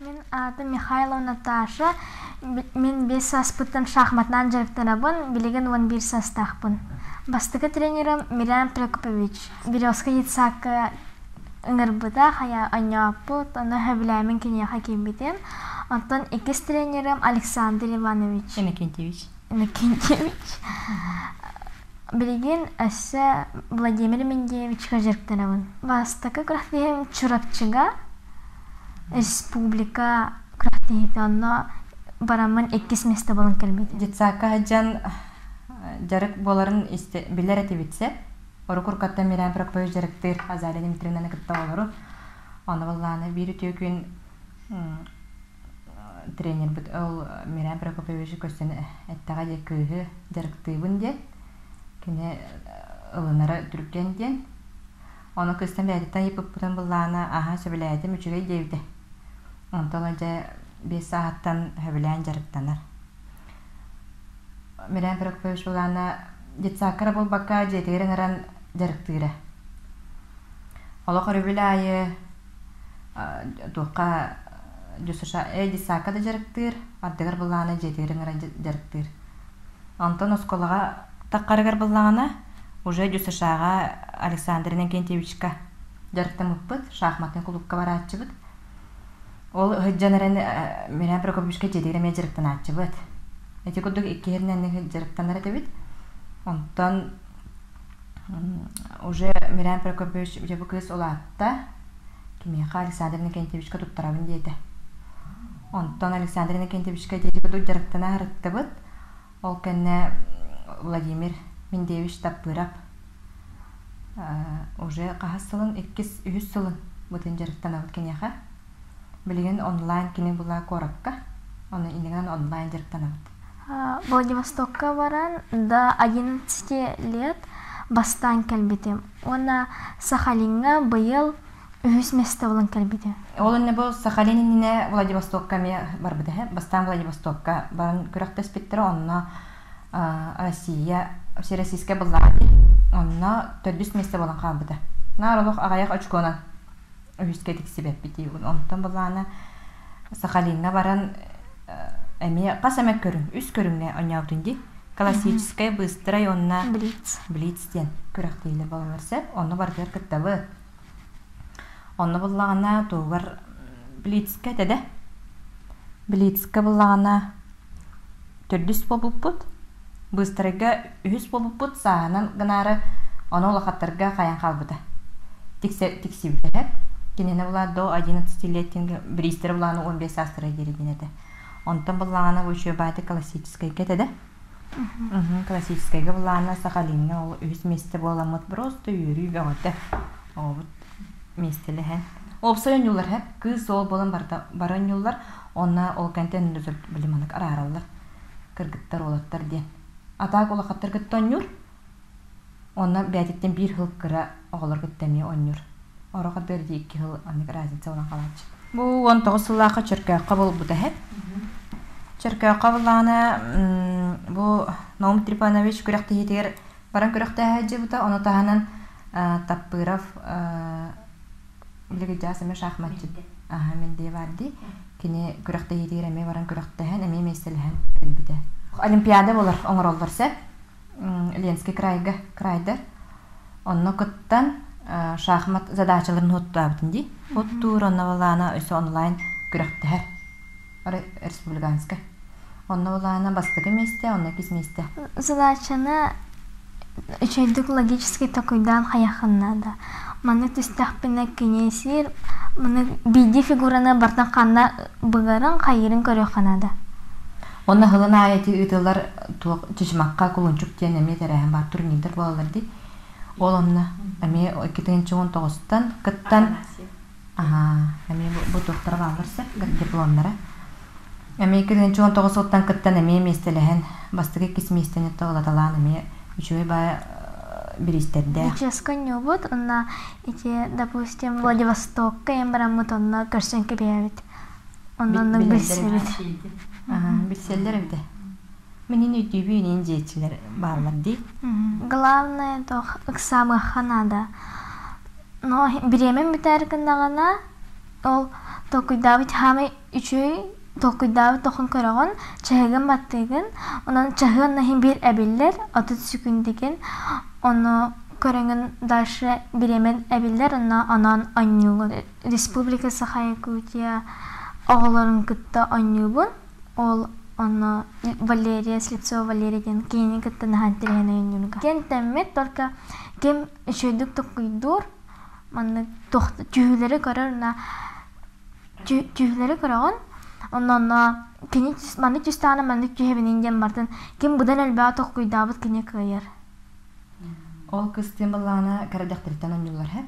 Мин аатым Михайлова Наташа. Мин 5 сааспыттан шахматынан дьарыктанабын, билигин 11 саастаахпын. Бастакы тренерым Мирян Прокопович. Березка детсадка ыҥырбыта, хайа оонньооппут, ону сөбүлээмин киниэхэ киирбитим. Оттон иккис тренерым Александр Иванович. Иннокентьевич. Иннокентьевич. Билигин өссө Владимир Миндеевичка дьарыктанабын. Бастакы күрэхтэһиим Чурапчыга республика күрэхтэһиитэ онно бараммын иккис миэстэ буолан кэлбитим. Детсадка сылдьан дьарык буоларын билэр этибит сөп. Орукуркаттан Мирян Прокопьевич дьарыктыыр Азалия Дмитриевнаны кытта олору. Ону былааны биир үтүө күн тренербит ол Мирян Прокопьевич көрсөн эттэҕэ дии кыыһы дьарыктыыбын диэн. Кини ылынара түргэн диэн. Ону кыыстан бэйэтиттэн ыйыппыппытын былаана аһаа сөбүлээтим үчүгэй диэбитэ. Онтон дьэ 5 сааһыттан сөбүлээн дьарыктанар. Мирян Прокопьевич былаана детсадка эрэ буолбакка дьиэтигэр ыҥыран дьарыктыыра. Олох өрөбүл аайы туохха детсадка да дьарыктыыр, ардыгар былаана дьиэтигэр ыҥыран дьарыктыыр. Онтон оскуолаҕа таххарыгар буллаҕына, уже ДЮСШ-ҕа Александр Иннокентьевичка дьарыктаммыппыт, шахматнай кулуупка барааччыбыт. Ол сылдьан эрэн Мирян Прокопьевичка дьиэтигэр эмиэ дьарыктанааччыбыт. Ити курдук иккиһиринэн дьарыктанар этибит. Онтон уже Мирян Прокопьевич дьэ бу кыыс улаатта, кимиэхэ Александр Иннокентьевичка туттарабын диэтэ. Онтон Александр Иннокентьевичка ити курдук дьарыктана сырыттыбыт. Ол кэннэ Владимир Миндеевич Таппыров уже хаһыс сылын, иккис, үһүс сылын бытын дьарыктанабыт киниэхэ. Билигин онлайн кини була куоракка, ону иннигинэн онлайн дьарыктанабыт. Владивостокка баран до 11 лет бастаан кэлбитим. Уонна Сахалиҥҥа быйыл үһүс миэстэ булан кэлбитэ. Ол иннэ бу Сахалин иннинэ Владивостокка эмиэ барбыта үһү. Бастаан Владивостокка баран күрэхтэспиттэрэ, онно Россия Всероссийскай быллаҕа дии. Онно төрдүс миэстэ буолан хаалбыта. Наар олох аҕыйах очконан үһүскэ тиксибэппит дии. Онтон былаана Сахалиҥҥа баран эмиэ хас эмэ көрүҥ, үс көрүҥҥэ оонньообутун дии. Классическай, быстрай уонна Блиц. Блиц диэн күрэхтэһиилэр буолаллар сөп. Онно барытыгар кыттабыт. Онно буллаҕына тугар Блицкэ этэ да Блицкэ буллаҕына төрдүс буолбуппут, быыстарайга үһүс буолбуппут сааһынан гынаары ону улахаттарга хайан хаалбыта. Тиксибитэ. Кинини була до 11 лет бириистэрэ булааны 15 саастара диэри диэн этэ. Онтон буллаҕына бу үчүгэй классическайга этэ да. Классическайга былаана Сахалиҥҥа ол үһүс миэстэ буоламмыт просто үөрүү бөҕөтө. Оҕобут миэстэлэһэн. Уопсай оонньуулар һэ кыыс уол буолан барыта бары оонньууллар уонна ол кэнтэн били маннык араараллар кыргыттар уолаттар диэн. А так улахаттар кытта оонньуур Онно бэйэтиттэн биир сыл кыра оҕолор кытта эмиэ оонньуур. Орох ардыгар ити икки сыл оннук разница буолан хаалааччы. Бу 19 сыллаахха Чөркөөххө буолбута эһэ. Чөркөөххө буллаҕына бу Наум Трипанович күрэхтэһиитигэр баран күрэхтэһэ сылдьыбыта. Ону таһынан Таппыров билиги дьаас эмиэ шахматчыт аха Мендеев баар дии. Кини күрэхтэһиитигэр эмиэ баран күрэхтэһэн, эмиэ миэстэлэһэн кэлбитэ. Олимпиада болар оҥороллор сөп. Ленский крайга крайдар онно кыттан шахмат задачаларын хуттаабытын дии хуттуур онно балаана өссө онлайн күрэхтэһэр республиканскай онно балаана бастакы миэстэ онно иккис миэстэ Задачаны үчүгэйдик логически толкуйдаан хайаххын наада. Маннык түстэхпинэ кини сиир, маны биирдии фигураны барытын ханна быгарын, хайыырын көрүөххэ наада. Онно сылын аайы ити ыытыллар туох Чычымахха кулунчук диэн эмиэ тэрээһин баар турнирдар буолаллар дии. Ол онно эмиэ 2019-тан кыттан аһаа эмиэ бу туохтара бааллар сөп дипломнара. Эмиэ 2019 сылтан кыттан эмиэ миэстэлэһэн бастакы иккис миэстэни ылаталаан эмиэ үчүгэй баай бириистэрдээх. Ческа ньуубут уонна ити допустим Владивостокка эм бараммыт онно көрсөн кэбиһэбит. Онно билсэбит. Билсэллэр эбитэ. Минин өйдүүбү инин дьиэччилэр бааллар дии. Главное туох ыксаамыахха наада. Но бириэмэм бүтээр гыннаҕына ол Толкуйдаабыт хаамай үчүгэй толкуйдаабыт тохун көрөҕүн, чаһыгын баттыыгын, онон чаһыан иһин биир эбиллэр, 30 секундигин, ону көрөҥүн дальше бириэмэн эбиллэр, онно онон онньуугун. Республика Саха-Якутия оҕолорун кытта онньуубун. Ол онно Валерия Слепцова Валерия диэн кинини кытта наһаа интэриэһинэй оонньуурга. Кентэммит только ким үчүгэйдик толкуйдуур, маннык түһүүлэри көрөр на түһүүлэри көрөҕүн, онно онно кини маннык түстэҕинэ маннык түһэбинин диэн бартын ким быдан элбэҕи толкуйдаабыт кини кыайар. Ол кыстыын былаана кыра дьахтарыттан оонньууллар һэ.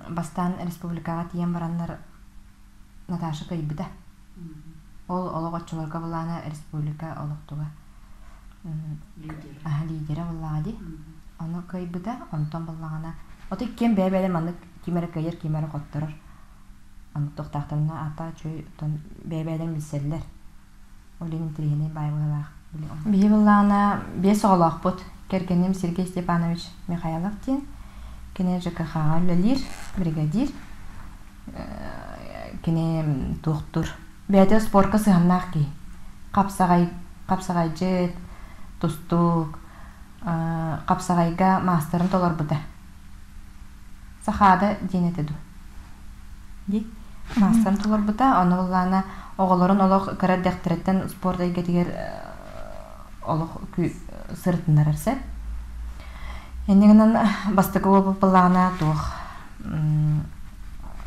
Бастаан республикаҕа тиийэн бараннар Наташа кыайбыта. Ол олох оччолорго былаана республика олохтуга лидерэ буоллаҕа дии. Ону кыайбыта, онтон буоллаҕына ото ким бэйэ-бэйэ маннык ким эрэ кыайар, ким эрэ хотторор. Аны туохтаахтарына аата үчүгэй оттон бэйэ-бэйэлэрин билсэллэр. Ол иһин интэриэһинэй баай быһыылаах. Биһи былаана биэс оҕолоохпут. Кэргэним Сергей Степанович Михайлов диэн. Кини ЖКХ-ҕа үлэлиир, бригадир. Кини туохтур. Бэйэтэ спорка сыһыаннаах киһи. Хапсаҕай, хапсаҕайдьыт, тустуук, хапсаҕайга маастарын толорбута. Сахаада диэн этэ дуу? Дии. Маастарын толорбута. Ону ыллаана оҕолорун олох кыра эрдэхтэриттэн спорт эйгэтигэр олох сырытыннарар сөп. Инньэ гынан бастакы уолбут былаана туох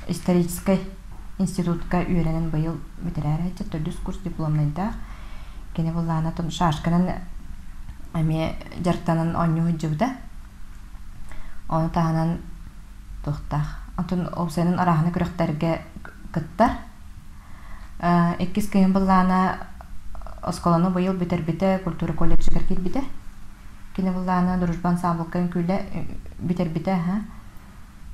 историческай институтка үөрэнэн быйыл бүтэрээр сылдьар төрдүс курс дипломнайдаах. Кини былаана шашканан эмиэ дьарыктанан оонньуу сылдьыбыта. Ону таһынан туохтаах. Онтон уопсайынан арааһына күрэхтэргэ кыттар. Иккис кыһын былаана оскуоланы быйыл бүтэрбитэ, культура колледжыгар киирбитэ. Кини былаана Дружба ансаамбылга үҥкүүлэ бүтэрбитэ.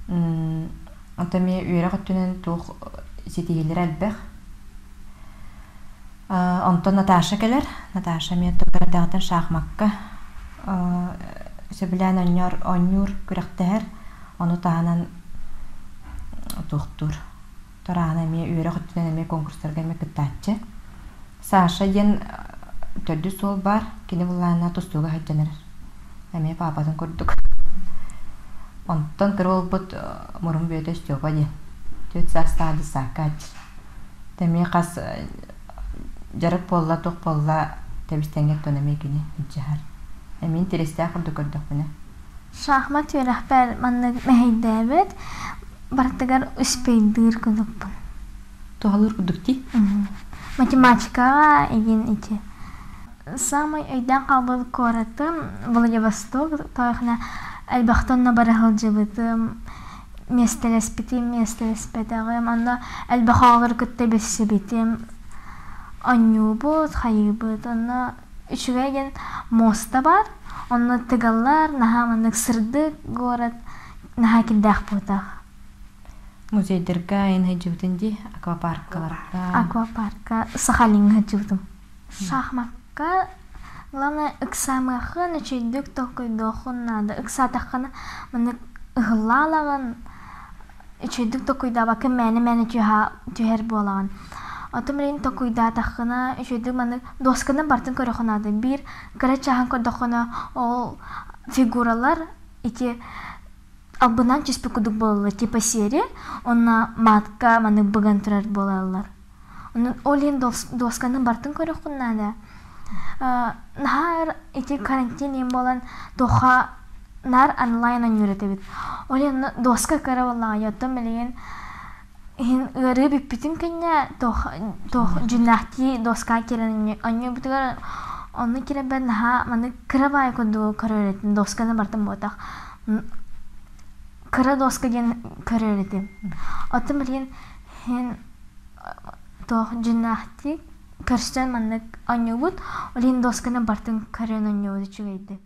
Онтон эмиэ үөрэх өттүнэн туох ситиһиилэрэ элбэх. Онтон Наташа кэлэр. Наташа эмиэ кыратаҕыттан шахмакка сөбүлээн оонньоор оонньуур, күрэхтэһэр. Ону таһынан туохтуур. Тараана эмиэ үөрэх өттүнэн эмиэ конкурстарга эмиэ кыттааччы. Саша диэн төрдүс суол баар. Кини былаана тустууга сылдьан эрэр. Эмиэ паапатын курдук. Онтон кыра уолбут мурун бүөтэ Степа диэн. Түөрт саастаах десакка Эмиэ хас дьарык буолла, туох буолла тэбис-тэҥҥэ оттон эмиэ кини илдьиһэр. Эмиэ интэриэстээх курдук көрдөхпүнэ. Шахмат үөрэхпэр маннык мэһэйдээбэт, барытыгар успейдыыр курдукпун. Туһалыыр курдук дии. Математикаҕа игин ити. Саамай өйдөөн хаалбыт куоратым Владивосток, тоҕо элбэхтэ онно бара сылдьыбытым. Миэстэлэспитим, миэстэлэспэтэҕим, онно элбэх оҕолору кытта билсибитим. Оонньуубут, хайыыбыт, онно үчүгэй диэн муоста баар, онно тыгаллар, наһаа маннык сырдык город, наһаа кирдээх буотах. Музейдарга айан сылдьыбытын дии, аквапаркаларга. Аквапарка Сахалиҥҥа сылдьыбытым. Шахмакка главное ыксаамыаххын, үчүгэйдик толкуйдуоххун наада. Ыксаатаххына маннык ыһыллаалаҕын, үчүгэйдик толкуйдаабакка мээнэ-мээнэ түһэр буолаҕын. Оттон билигин толкуйдаатаххына үчүгэйдик маннык дуосканы барытын көрүөххэ наада. Биир кыра чааһын көрдөххүнэ ол фигуралар ити албынан түспүт курдук буолаллар типа серия уонна маатка маннык быган турар буолаллар. Онон ол иһин дуосканы барытын көрүөххүн наада. Наһаа ити карантин иһин буолан туохха наар онлайн оонньуур этибит. Ол иһин дуоска кыра буоллаҕа оттон билигин иһин ыарыы бүппүтүн кэннэ туох туох дьүннээхтии дуоскаҕа киирэн оонньуубутугар онно киирэрбэр наһаа маннык кыра баайы курдугу көрөр этим дуосканы барытын буотах кыра дуоска диэн көрөр этим. Оттон билигин иһин туох дьүннээхтик көрсөн маннык оонньуубут, ол иһин дуосканы барытын көрөн оонньуубут үчүгэйдик.